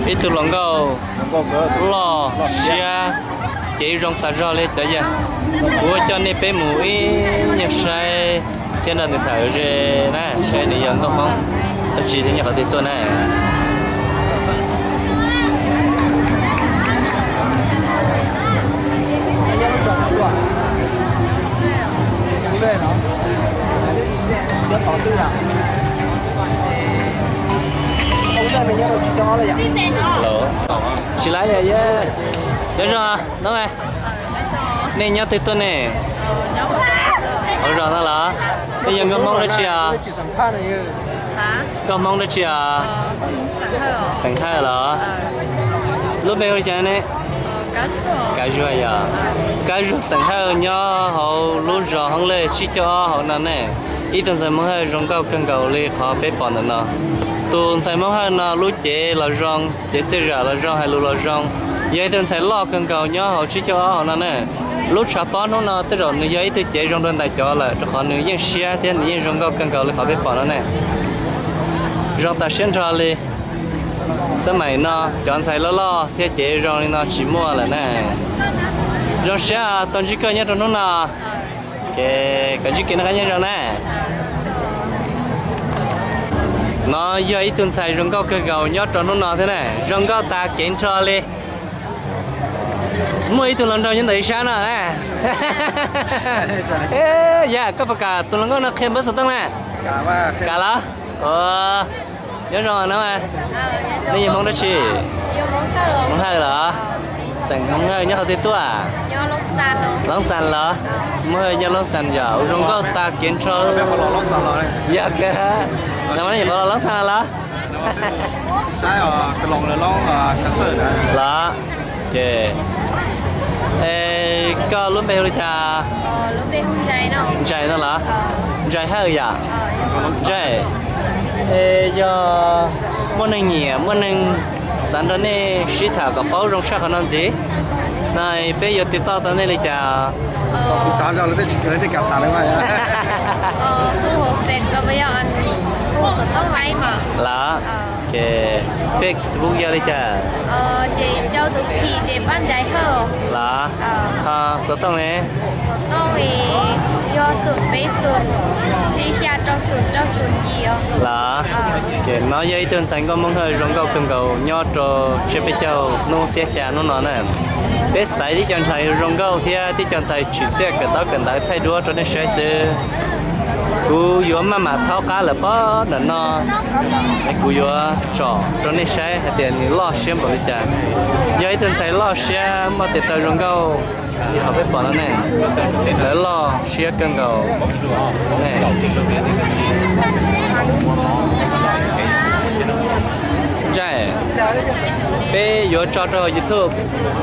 Ib tug hluas nkauj loj siab cev zoo tas zog li cov yawg. Kuv coj nej peb mus ib nyuag saib thiab nrog nws tham ze na, saib nws yog nkauj Hmoob dab tsi thiab nyob qhov twg tuaj na. Tsis laib, nyob zoo no, nej nyob twg tuaj ne? Hauv zos no los? Nej yog nkauj Hmoob dab tsi os? Nkauj Hmoob dab tsi os? Xeem Hawj los? Lub npe hu li cas ne? Kab Zuag yog. Kab Zuag xeem Hawj nyob hauv lub zos Hoob Lej tsib caug ob hauv no ne. Ib tug ntxhais Hmoob Hawj zoo nkauj kawg nkaus li qhov peb pom ntawm no. Tus ntxhais Hmoob Hawj no lub cev los zoo, cev txiaj zam los zoo, hais lus los zoo. Yog ib tug ntxhais loj kawg nkaus nyob hauv tsib caug ob hauv no na. Lub tshav pob hnub no tej zaum nws yog ib tug cev zoo dua ntais cov lawm, rau qhov nws yeej siab thiab nws yeej zoo nkauj kawg nkaus li qhov peb pom no ne. Zoo tas siab nrho li. Xab maim no cov ntxhais loj loj thiab cev zoo li no tsis muaj lawm na. Zoo siab tau ntsib koj nyob rau hnub no. Ces koj ntsib kev noj qab nyob zoo na. No yog ib tug ntxhais zoo nkauj kawg nkaus nyob rau hnub no thiab na, zoo nkauj tas kev nrho li. Muaj ib tug hluas nraug nyob ntawm ib sab no na. Yam koj puas kam tus hluas nkauj no qhia npawb xov tooj na? Kam los? Nyob zoo no, nej yog Hmoob dab tsi? Hmoob Hawj los? Xeem Hmoob Hawj nyob qhov twg tuaj? Loob Xas los? Hmoob Hawj nyob Loob Xas yog ua zoo nkauj tas kev nrho. Yog kawg, no mas nej nyuam qhuav los Loob Xas los? Los, ces, koj lub npe hu li cas? Ntsais no los? Ntsais Hawj yom? Ntsais, yog muaj neeg nyiam muaj neeg xav nrog nej sib tham kom paub zoo tshaj qhov no ntxiv, no peb yuav tiv toj tau nej li cas? Los, ces Facebook yog li cas? Los, ho xov tooj ne? Yog xoom peb xoom tsib xya rau xoom rau xoom yim. Los, ces no yog ib tug ntxhais nkauj Hmoob Hawj zoo nkauj kawg nkaus nyob rau tsiab peb caug hnub xiab xya hnub no na. Peb xaiv tib co ntxhais zoo nkauj thiab tib co ntxhais tsim txiaj kawm ntaub kawm ntawv thaij duab rau nej saib xwb. Kuv yuav maj mam thaub qab lawm pob ntawm no, es kuv yuav tsom rau nej saib hais tias nws loj siab npaum li cas. Yog ib tug ntxhais loj siab muaj tes taw zoo nkauj li qhov peb pom no ne, lawv loj siab kawg nkaus ne. Ntsais, peb yuav tso rau YouTube,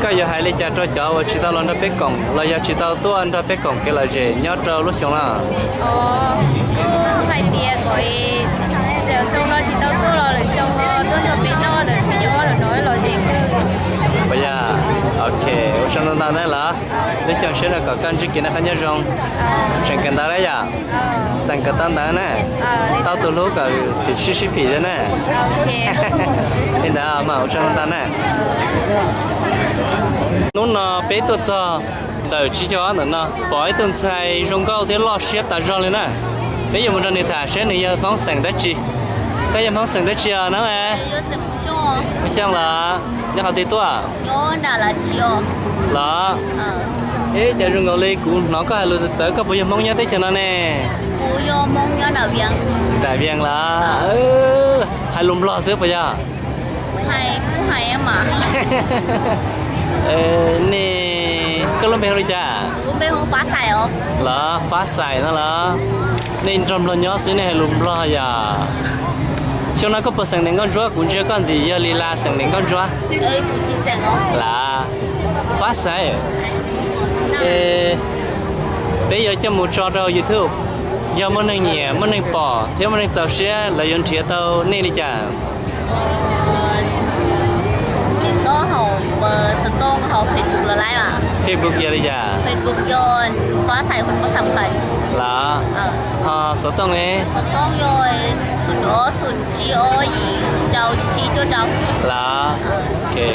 koj yuav hais li cas rau cov uas tsis tau los nrog peb koom los yog tsis tau tuaj nrog peb koom kev lom zem nyob rau lub xyoo no? Kuv hais tias kom txawm xyoo no tsis tau tuaj los lwm xyoo ho tuaj nrog peb noj lawm tsis nyob lawm no lom zem kawg. Puas yog? Ok, ua tsaug ntau ntau na los. Lub xyoo seb no kom koj ntsib kev noj qab nyob zoo. Tseem kawm ntawv lawm yom? Xeem kawm tau ntawv na. Tau tus hlub kom phim sib sib phim thiab na. Li ntawd mas ua tsaug ntau ntau na. Hnub no peb tuaj txog ntawm tsib caug ob ntawm no pom ib tug ntxhais zoo nkauj thiab loj siab tas zog li na. Peb yuav mus nrog nws tham seb nws yog Hmoob xeem dab tsi. Koj yog Hmoob xeem dab tsi os no? Hmoob Xyooj los? Nyob qhov twg tuaj? Los? Ib, cas zoo nkaus li kuv hnov koj hais lus txawv txawv, koj puas yog Hmoob nyob teb chaws no ne? Nram Vias los? Hais lus Nplog xwb puas yog? Nej, koj lub npe hu li cas? Los, Fab Xais no los? Nej nrog Nplog nyob xwb nej hais lus Nplog yom? Xyoo no koj puas xeem niam nkauj ntsuab? Kuv ntsia koj ntxim yog li las xeem niam nkauj ntsuab. Las, Fab Xais. Peb yuav coj mus tso rau YouTube. Yog muaj neeg nyiam, muaj neeg pom thiab muaj neeg txaus siab, lawv yuav nrhiav tau nej li cas? Facebook yog li cas? Las, ho xov tooj ne? Los,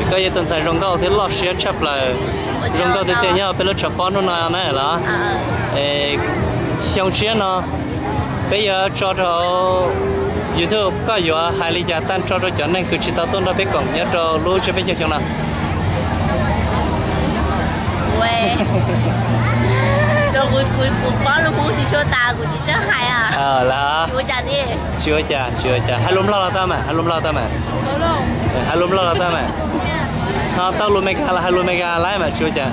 koj yog tus ntxhais zoo nkauj thiab loj siab tshaj plaws, zoo nkauj tiag tiag nyob peb lub tshav pob hnub no na los. Xyoo tshiab no peb yuav tso rau YouTube, koj yuav hais li cas tag nrho rau cov neeg kws tsis tau tuaj nrog peb koom nyob rau lub tsiab peb caug xyoo no? Tsis ua cas, tsis ua cas, hais lus Nplog los tau mas, hais lus Nplog tau mas, hais lus Nplog los tau mas. Ho tau lus Meskas los hais lus Meskas laib mas tsis ua cas.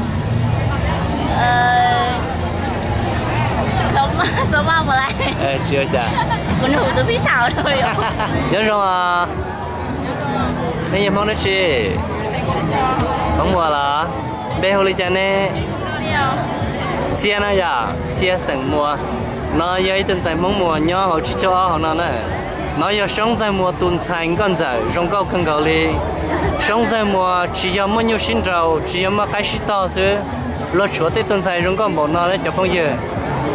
Tsis ua cas. Nyob zoo os. Nej yog Hmoob dab tsi? Hmoob Muas los? Npe hu li cas ne? Xia no yom, Xia xeem Muas. No yog ib tug ntxhais Hmoob Muas nyob hauv tsib caug ob hauv no na. No yog Soob Ntxawg Muas tus ntxhais nkauj ntxawm zoo nkauj kawg nkaus li. Soob Ntxawg Muas tsis yog muaj nyuj sib nraus, tsis yog muaj qaib sib tog xwb, luag tshuav tej tug ntxhais zoo nkauj npaum no ne cov phooj ywg.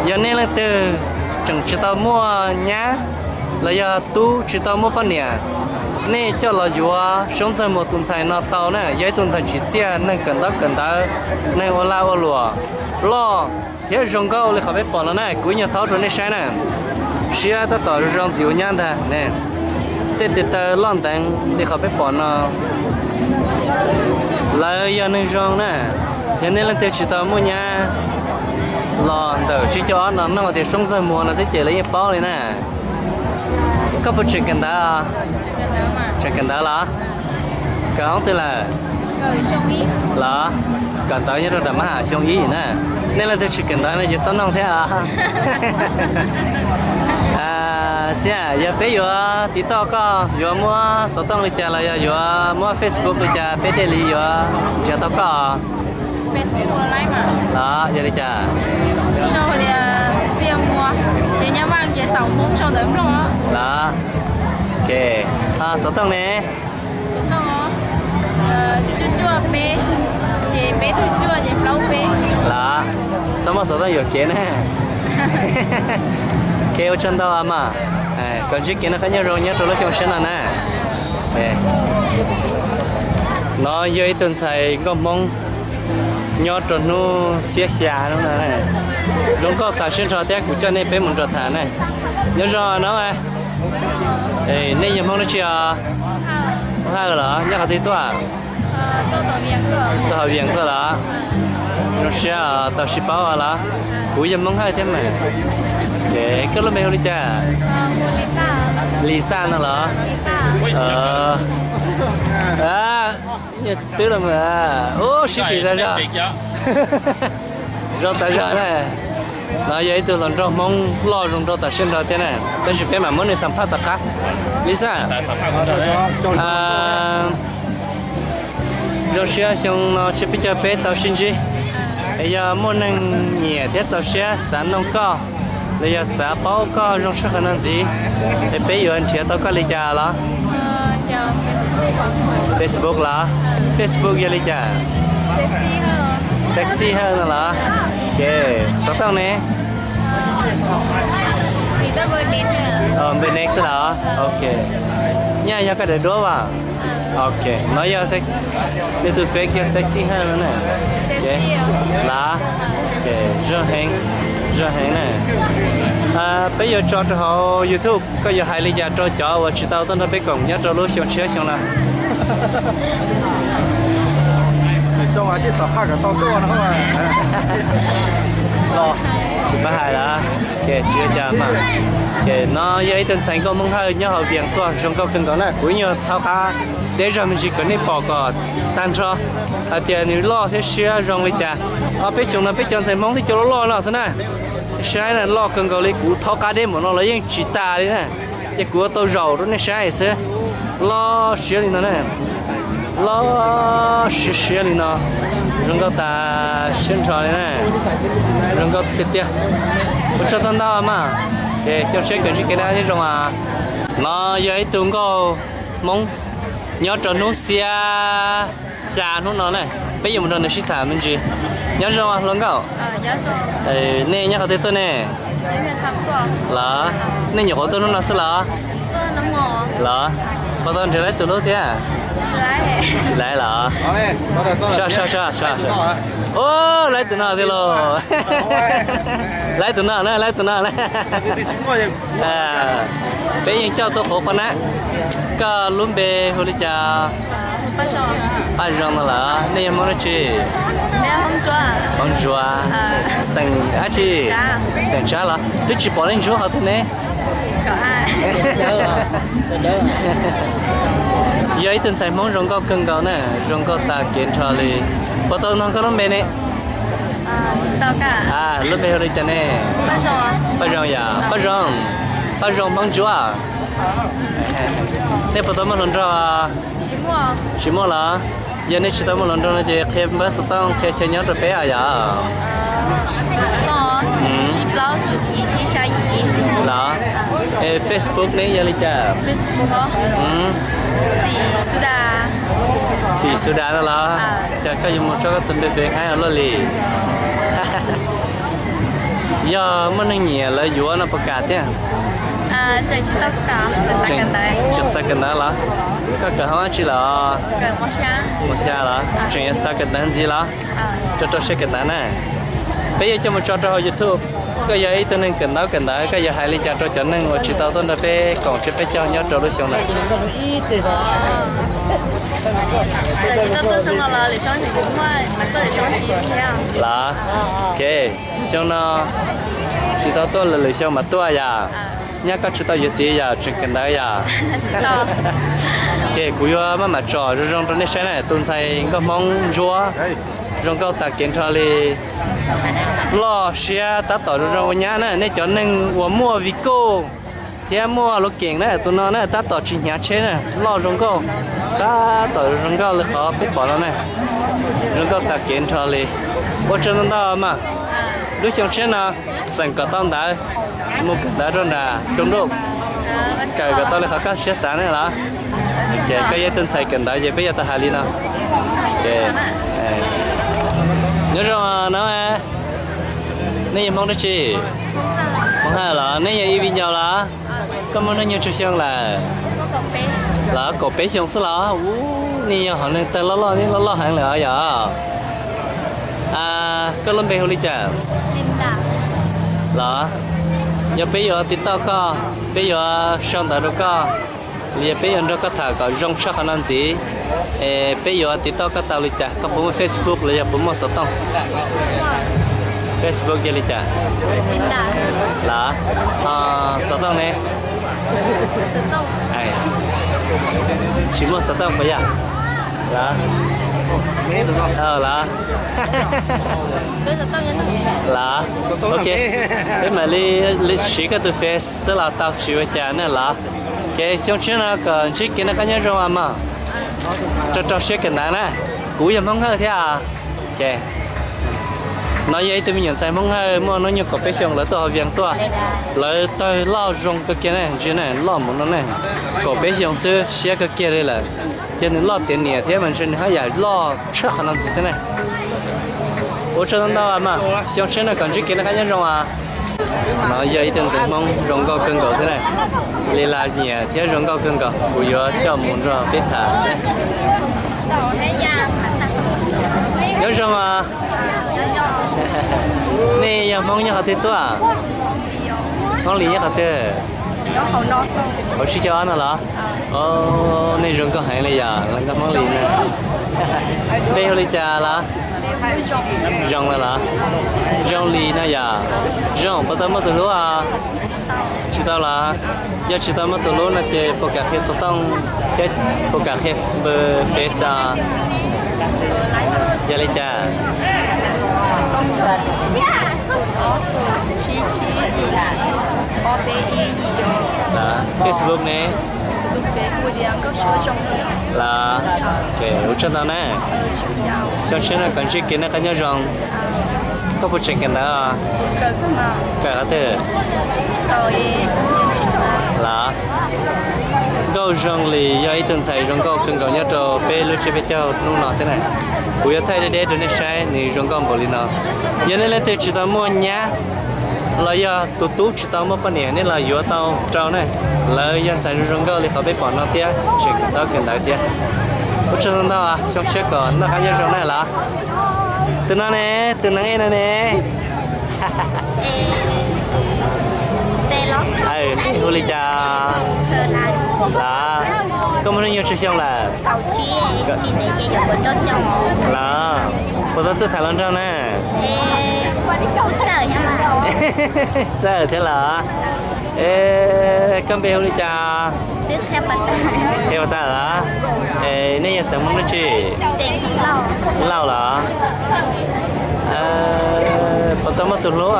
Yog nej leej twg tseem tsis tau muaj nyab los yog tub tsis tau muaj poj niam, nej coj los yuav Soob Ntxawg Muas tus ntxhais no tau na, yog ib tug ntxhais tsim txiaj, neeg kawm ntaub kawm ntawv, neeg ua lag ua luam, loj thiab zoo nkauj li qhov peb pom no na. Kuv nyuag thaub rau nej saib na, siab tab tom zoo ntxiv ua nyab ntag ne. Tej tes taw loj nteev li qhov peb pom no. Lawv yog neeg zoo na, yog nej leej twg tsis tau muaj nyab los ntawm tsib caug ob no nug tias Soob Ntxawg Muas no xwb ces lawv yeej paub li na. Koj puas tseem kawm ntawv? Tseem kawm ntawv los? Kawm hoob twg lawm? Los, kawm ntawv nyob rau nram mab ham xyoo ib na. Nej leej twg tsis kawm ntawv no ces txhob noog thiab. Xia, yog peb yuav tiv toj koj yuav muab xov tooj li cas los yog yuav muab Facebook li cas peb thiaj li yuav nrhiav tau koj? Los yog li cas? Los, xov tooj ne? Los, txhob muab xov tooj yuam kev ne. Kev ua tsaug ntau mas, kom ntsib kev noj qab nyob zoo nyob rau lub xyoo tshiab no na. No yog ib tug ntxhais nkauj Hmoob nyob rau hnub xiab xya no, zoo nkauj tas siab nrho thiab kuv coj nej peb mus nrog tham ne. Nyob zoo no, nej yog Hmoob dab tsi os? Hawj los nyob qhov twg tuaj? Tuaj hauv Vias tuaj los? Zoo siab tau sib paub los. Kuv yog Hmoob Hawj thiab mas. Koj lub npe hu li cas? Lisa no los? Twb los, ub, sib pim tas zog. Zoo tas zog na. No yog ib tug hluas nraug Hmoob loj zoo nraug tas siab nrho thiab na, tab sis peb mam muab nws xam phaj tom qab. Lisa, zoo siab xyoo no tsiab peb caug peb tau sib ntsib, es yog muaj neeg nyiam thiab txaus siab xav noog koj los yog xav paub koj zoo tshaj qhov no ntxiv, es peb yuav nrhiav tau koj li cas los? Facebook los? Facebook yog li cas? Sexy Hawj no los? Xov tooj ne? Npe ne xwb los? Ok. Nyaj yog koj daim duab as? Ok, no yog nws tus Face yog Sexy Hawj no na. Los, zoo heev, zoo heev na. Peb yuav tso rau hauv YouTube, koj yuav hais li cas rau cov uas tsis tau tuaj nrog peb koom nyob rau lub xyoo tshiab xyoo no? Tsis paub hais lawm, tsis ua cas mas. No yog ib tug ntxhais nkauj Hmoob Hawj nyob hauv Vias tuaj zoo nkauj kawg nkaus na, kuv nyuag thaub qab deb zog me ntsis kom nej pom kom tag nrho hais tias nws loj thiab siab zoo li cas. Ob peb xyoos no peb cov ntxhais Hmoob thiab cov loj loj no xwb na, saib na loj kawg nkaus li, kuv thaub qab deb npaum no los yeej tsis tas li na. Ces kuv ua tau zaum rau nej saib xwb. Loj siab li no na, loj siab siab li no, zoo nkauj tas siab nrho li na, zoo nkauj tiag tiag. Ua tsaug tau ntau mas, ces xyoo tshiab kom ntsib kev noj qab nyob zoo as. No yog ib tug nkauj Hmoob nyob rau hnub xiab xya hnub no na, peb yuav mus nrog nws sib tham me ntsis. Nyob zoo hluas nkauj. Nej nyob qhov twg tuaj ne? Los, nej nyuam qhuav tuaj hnub no xwb los? Los, puas tau nrhiav laib tus hlub thiab? Tsis laib los? Soj, soj, soj, soj. Ub, laib tus no thiab lauj. Laib tus no na, laib tus no na. Peb yeej coj tuaj qhuav qhuav na. Koj lub npe hu li cas? Paj Zoo no los? Nej yog Hmoob dab tsi? Hmoob Ntsuab. Xeem dab tsi? Xeem Tsab los? Twb tsis pom leej Ntsuab qhov twg ne. Yog ib tug ntxhais Hmoob zoo nkauj kawg nkaus na, zoo nkauj tag kev nrho li. Puas tau nug koj lub npe ne? Lub npe hu li cas ne? Paj Zoo yom, Paj Zoo, Paj Zoo Hmoob Ntsuab. Nej puas tau muaj hluas nraug? Tsis muaj los? Yog nej tsis tau muaj hluas nraug no ces qhia npawb xov tooj qhia chaw nyob rau peb os yom. Los, Facebook ne yog li cas? Xim Xu Das no los? Cas koj yuav mus tso koj tus npe pem haib ua luaj li. Yog muaj neeg nyiam lawv yuav no puas kam thiab? Tseem xav kawm ntawv los? Koj kawm hoob dab tsi los? Mos xya los? Tseem yuav xav kawm ntawv ntxiv los? Rau rau siab kawm ntawv na. Peb yuav coj mus tso rau hauv YouTube. Koj yog ib tug neeg kawm ntaub kawm ntawv, koj yuav hais li cas rau cov neeg uas tsis tau tuaj nrog peb koom tsiab peb caug nyob rau lub xyoo no? Los, ok, xyoo no tsis tau tuaj, lwm lwm xyoo mas tuaj yom. Nyab koj tsis tau yuav txiv yom, tseem kawm ntawv yom? Ces kuv yuav maj mam tsom zoo zoo rau nej saib na, tus ntxhais nkauj Hmoob Ntsuab zoo nkauj tag kev nrho li. Loj siab tab tom zoo zoo ua nyab na, nej cov neeg uas muaj vij kuj thiab muaj luv keem na, tus no na tab tom tsis hnyav tsheb na, loj zoo nkauj, tab tom zoo nkauj li qhov peb pom no na. Zoo nkauj tag kev nrho li. Ua tsaug ntau ntau mas, lub xyoo tshiab no xeem kom tau ntawv mus kawm ntawv rau nram Rooj Nruj, kawm kom tau li qhov koj siab xav na los. Ces koj yog ib tug ntxhais kawm ntawv ces peb yuav tau hais li no. Nyob zoo no, nej yog Hmoob dab tsi? Hmoob Hawj los? Nej yog ib viv ncaus los? Koj muaj hnub nyoog tsawg xyoo lawm? Los kaum peb xyoo xwb los? Ub, nej yog hom neeg tawg loj loj, nej loj loj heev lawm os yom. Koj lub npe hu li cas? Los, yog peb yuav tiv tauj koj, peb yuav sau ntawv rau koj, los yog peb yuav nrog koj tham kom zoo tshaj qhov no ntxiv, es peb yuav tiv tauj koj tau li cas? Koj puas muaj Facebook los yog puas muaj xov tooj? Facebook yog li cas? Los, xov tooj ne? Tsis muaj xov tooj puas yog? Los, los, ok, peb mam li siv koj tus Face xwb los tau tsis ua cas na los. Ces xyoo tshiab no kom ntsib kev noj qab nyob zoo mog. Rau rau siab kawm ntawv na, kuv yog Hmoob Hawj thiab. Ces no yog ib tug me nyuam ntxhais Hmoob Hawj muaj hnub nyoog kaum peb xyoo, lawv tuaj hauv Vias tuaj, lawv tawg loj zoo kawg kiag na, ntsia na, loj mus no na, kaum peb xyoo xwb siab kawg kiag li lawm. Yog nws loj tiav niam thiab mas ntshe nws haj yam loj tshaj qhov no ntxiv thiab na. Ua tsaug ntau ntau mas, xyoo tshiab no kom ntsib kev noj qab nyob zoo as. No yog ib tug ntxhais Hmoob zoo nkauj kawg nkaus thiab na, li las nyiam thiab zoo nkauj kawg nkaus, kuv yuav coj mus nrog peb tham. Nyob zoo as. Nej yog Hmoob nyob qhov twg tuaj? Hmoob Lis nyob qhov twg? Hauv tsib caug ob no los? Nej zoo nkauj heev li yom, los nkauj Hmoob Lis na. Npe hu li cas los? Zoo na los? Zoo Lis no yom. Zoo, puas tau muaj tus hlub os? Tsis tau los? Yog tsis tau muaj tus hlub no ces puas kam qhia xov tooj thiab puas kam qhia npawb Face os? Yog li cas? Facebook ne? Los, ua tsaug ntau na. Xyoo tshiab no kom ntsib kev noj qab nyob zoo. Koj puas tseem kawm ntawv? Kawm qhov twg? Los, nkauj Zoo Lis yog ib tug ntxhais zoo nkauj kawg nkaus nyob rau peb lub tsiab peb caug hnub no thiab na. Kuv yuav thaij deb deb rau nej saib, nws zoo nkauj npaum li no. Yog nej leej twg tsis tau muaj nyab, los yog tus tub tsis tau muaj poj niam nej los yuav tau rau na. Lawv yog ntxhais zoo zoo nkauj li qhov peb pom no thiab tseem kawm ntaub kawm ntawv thiab. Ua tsaug ntau ntau, xyoo tshiab kom noj qab nyob zoo na los. Tus no ne, tus neeg ej no ne. Hu li cas? Los, koj muaj hnub nyoog tsawg xyoo lawm? Los, puas tau txawj tham hluas nraug na? Txawj thiab los. Koj npe hu li cas? Qhia puas tau los? Nej yog xeem Hmoob dab tsi? Lauj los? Puas tau muaj tus hlub?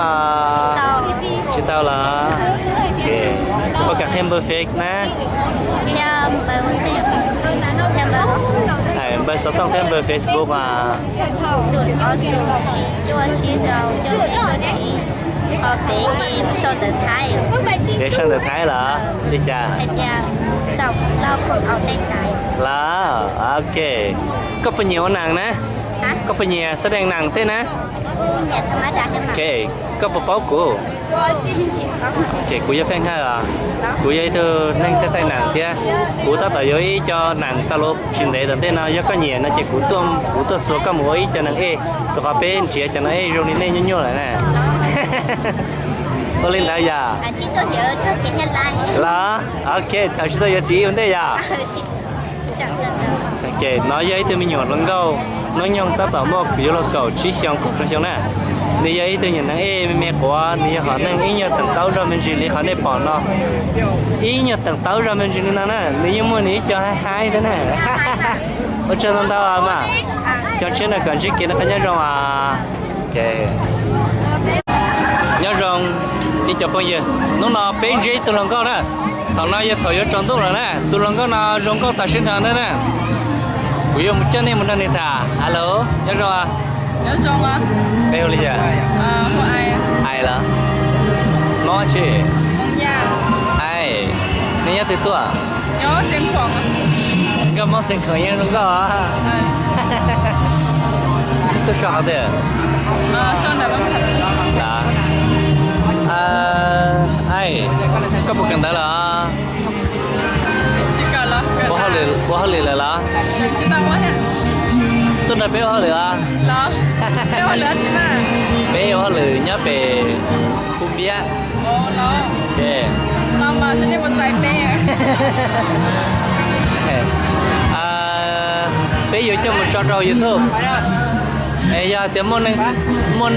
Tsis tau los? Puas kam qhia npawb Face na? Npawb xov tooj thiab npawb Facebook. Kev sau ntawv Thaib los li cas? Los, ok. Koj puas nyiam ua nees na? Koj puas nyiam sab deej nees tej na? Koj puas paub kuv? Ces kuv yog Pheej Hawj os. Kuv yog ib tug neeg thaij thaij nees thiab. Kuv tab tom yuav ib co nees tau los tsis ntev tom ntej no, yog koj nyiam no ces kuv tuaj, kuv tuaj xuas koj mus ua ib co nees ej, rau qhov peb nrhiav cov nees ej zoo li nej nyuaj nyuaj lawm na. Ua li ntawd yog los, ok, thaum tsis tau yuav txiv ua ntej yog. Ces no yog ib tug me nyuam hluas nkauj hnub nyoog tab tom muaj yuav luag kaum tsib xyoo kaum rau xyoo na. Nws yog ib tug nyuam neeg ej me me quav, nws yog hom neeg ib nyuag teem taub zog me ntsis li qhov nej pom no. Ib nyuag teem taub zog me ntsis li no na, nws yeej muaj nws ib co haib haib thiab na. Ua tsaug ntau ntau mas, xyoo tshiab no kom ntsib kev noj qab nyob zoo os. Nyob zoo ib co phooj ywg, hnub no peb ntsib ib tug hluas nkauj na. Thaum no yog thaum yuav tsaus ntuj lawm na, tus hluas nkauj no zoo nkauj tas siab nrho na. Kuv yuav mus coj nej mus nrog nws tham. Alo, nyob zoo. Peb hu li cas? Ais los? Hmoob dab tsi? Ais. Nej nyob twg tuaj? Nkauj Hmoob Xeev Khuam yeej zoo nkauj. Tuaj so qhov twg? Ais, koj puas kawm ntawv lawm? Ua hauj lwm lawm los? Tuaj nrog peb ua hauj lwm os. Peb ua hauj lwm nyob pem Pu Npiab. Peb yuav coj mus tso rau YouTube. Es yog tias muaj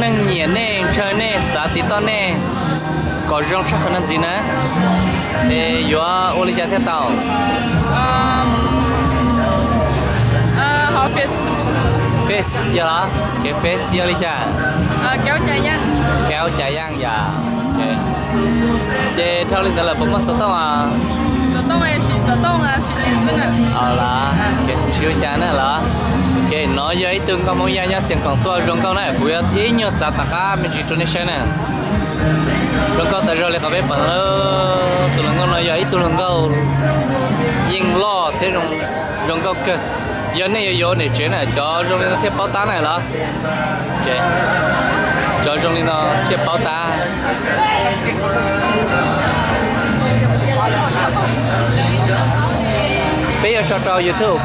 neeg nyiam nej, ntshaw nej, xav tiv toj nej kom zoo tshaj qhov no ntxiv na, es yuav ua li cas thiaj tau? Face yog los? Kev Face yog li cas? Kav Cas Yaj yom. Ces dhau li ntawd lawm puas muaj xov tooj? Los, siv ua cas na los? Ces no yog ib tug nkauj Hmoob Yaj nyob Xeev Khuam tuaj zoo nkauj na, kuv yuav ib nyuag txav tom qab me ntsis rau nej saib na. Zoo nkauj tas zog li qhov peb pom no. Tus hluas nkauj no yog ib tug hluas nkauj yeej loj thiab zoo nkauj kawg. Yog nej yuav yuav niam tsev na, cov zoo li no thiaj paub tab na los. Cov zoo li no thiaj paub tab. Peb yuav tso rau YouTube,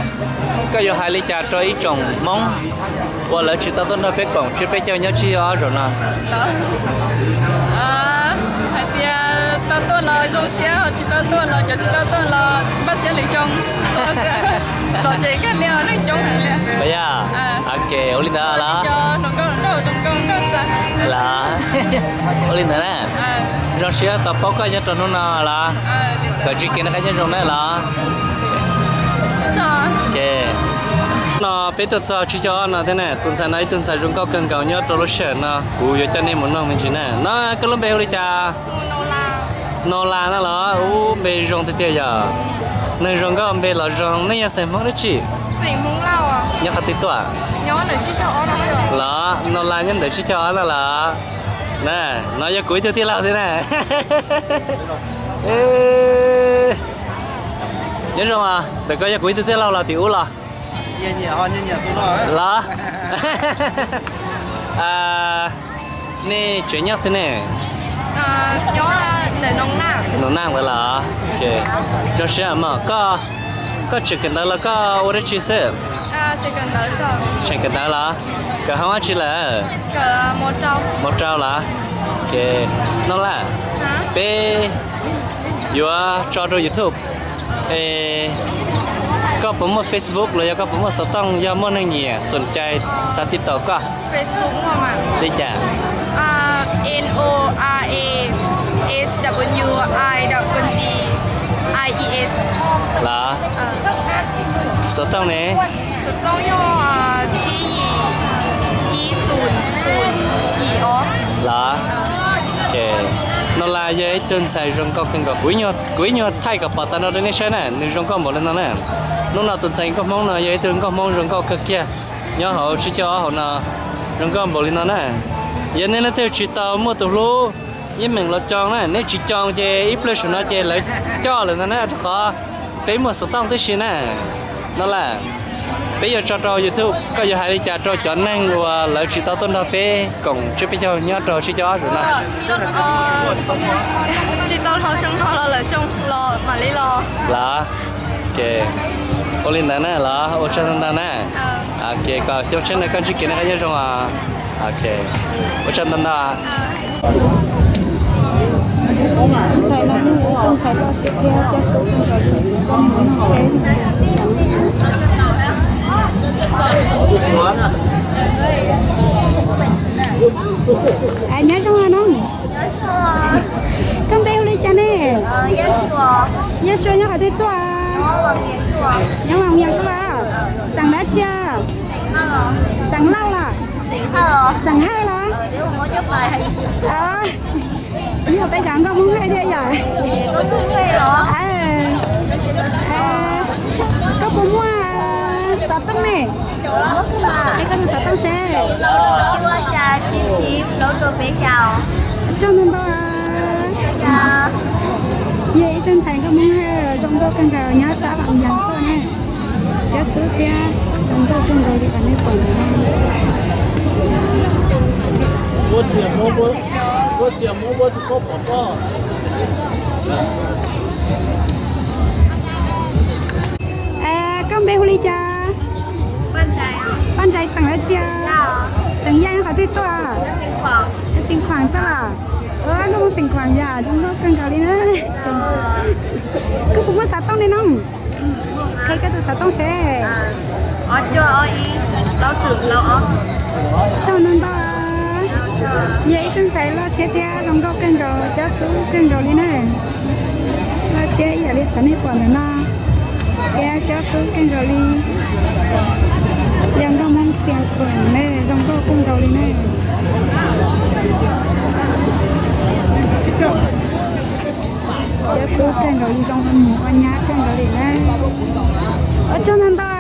koj yuav hais li cas rau ib tsoom Hmoob uas lawv tsis tau tuaj nrog peb koom tsiab peb caug nyob tsib caug ob zaum no? Hais tias tau tuaj los zoo siab, ho tsis tau tuaj los, cov tsis tau tuaj los npaj siab lwm xyoo. Los tsev kawg li, neeg coob heev li. Ua li ntawd los? Ua li ntawd na. Zoo siab tau paub koj nyob rau hnub no los? Kom ntsib kev noj qab nyob zoo na los? No peb tuaj txog tsib caug ob no thiab na, tus ntxhais no ib tug ntxhais zoo nkauj kawg nkaus nyob rau lub sij hawm no, kuv yuav coj nej mus nug me ntsis na. No koj lub npe hu li cas? Nola no los? Ub, npe zoo tiag tiag yog. Neeg zoo nkauj npe los zoo. Nej yog xeem Hmoob dab tsi? Nyob qhov twg tuaj? Los, Nola nyob ntawm tsib caug ob no los? Na, no yog kuv ib tug tij laug thiab na. Nyob zoo, ntawm koj yog kuv ib tug tij laug los tim ub los? Los. Nej tsev nyob twg ne? Nyob ntawm Noo Naj. Noo Naj ntawd los? Zoo siab mog. Koj, koj tseem kawm ntawv los koj ua dab tsi xwb? Tseem kawm ntawv los? Kawm hoob dab tsi lawm? Mos rau los? Noo Naj, peb yuav tso rau YouTube. Koj puas muaj Facebook los yog koj puas muaj xov tooj, yog muaj neeg nyiam xom cai xav tiv tauj koj? Li cas? Los? Xov tooj ne? Los? Noo Naj yog ib tug ntxhais zoo nkauj kawg nkaus. Kuv ib nyuag thaij kom pom tag nrho rau nej saib na, nws zoo nkauj npaum li no na. Hnub no tus ntxhais nkauj Hmoob no yog ib tug nkauj Hmoob zoo nkauj kawg kiag, nyob hauv Tsib Caug Ob hauv no, zoo nkauj npaum li no na. Yog nej leej twg tsis tau muaj tus hlub, yeej meem los coo na, nej tsis coo ces ib pliag saum no ces lawv coj lawm ntag na, rau qhov peb muaj xov tooj tib si na. Noo Naj, peb yuav tso rau YouTube, koj yuav hais li cas rau cov neeg uas lawv tsis tau tuaj nrog peb koom tsiab peb caug nyob rau Tsib Caug Ob zaum no? Tsis tau los xyoo no los lawm xyoo los mam li los. Los? Ua li ntawd na los, ua tsaug ntau ntau na. Kom xyoo tshiab no koj ntsib kev noj qab nyob zoo os. Ua tsaug ntau ntau. Tus ntxhais no yog ib tug ntxhais loj siab thiab coj xub kawg nkaus li, kuv coj nej mus nug seb. Nyob zoo os noog. Koj npe hu li cas ne? Yaj Sua, nyob qhov twg tuaj? Nyob Vaj Vias tuaj. Xeem dab tsi? Xeem Lauj los? Xeem Hawj los? Yog peb cov nkauj Hmoob Hawj thiab yom. Koj puas muaj xov tooj ne? Es koj tus xov tooj seb. Tsaug ntau ntau. Yog ib tug ntxhais nkauj Hmoob Hawj zoo nkauj kawg nkaus nyob sab Vaj Vias tuaj na. Cov xub thiab zoo nkauj kawg nkaus li qhov nej pom ntawm no. Koj npe hu li cas? Paj Ntsais, xeem dab tsi? Xeem Yaj, nyob qhov twg tuaj? Xeem Khuam tuaj los? Nkauj Hmoob xeem Khuam yom, zoo nkauj kawg nkaus li na. Koj puas muaj xov tooj ne noog? Qhia koj tus xov tooj seb. Tsaug ntau ntau. Yog ib tug ntxhais loj siab thiab zoo nkauj kawg nkaus, cov xub kawg nkaus li na. Loj siab ib yam li qhov nej pom ntawm no, thiab cov xub kawg nkaus li. Yog nkauj Hmoob xeem Khuam ne, zoo nkauj kawg nkaus li na. Cov xub kawg nkaus li, zoo ua nyab kawg nkaus li na. Ua tsaug ntau ntau.